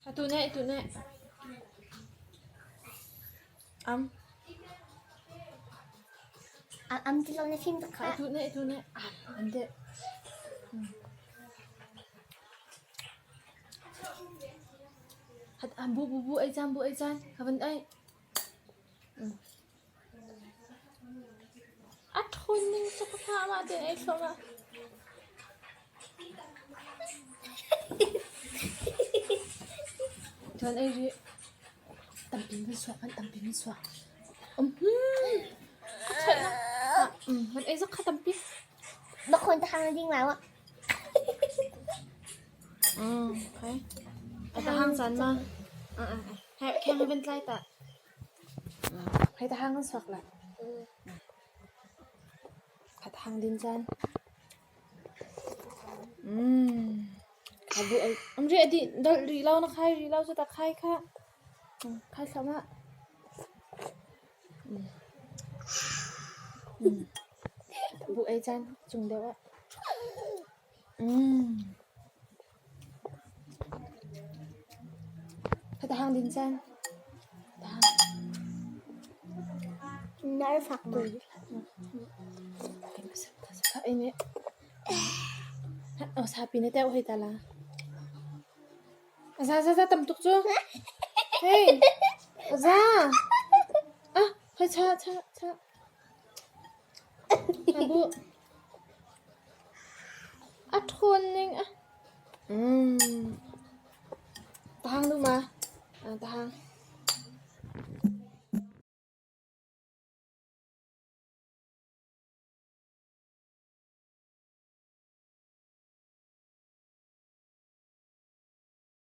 Atu ne, atu ne. Am. Am ti lo na fim tuk khah. Atu ne, atu ne. Am, an de. Hat am bu bu bu ei caan bu ei caan. Havan ei. A ṭhawn ning cu ka hngah mah tein ei thluahmah. Tuan ei rih. Tampi min suak kan tampi min suak. A ṭhaih na. Van ei zok kha tampi. Na khon ta hang ding lai wa. Okay. A ta hang caan ma. Kheng van tlai ta. Hei ta hang kan suak lai. Khat hang din caan. Kha bu ei. Am ri adi dal ri lo na khai ri lo cu ta khai kha. Khai thlam ah. Bu ei caan cung deuh ah. Khat hang din caan. Nar fak ma. Sapi na teuh hei ta la. Za za za tam tuk cu. Hey. Za. Ah, hoi cha cha cha. Bu. A ṭhawn ning ah. Pahang du ma.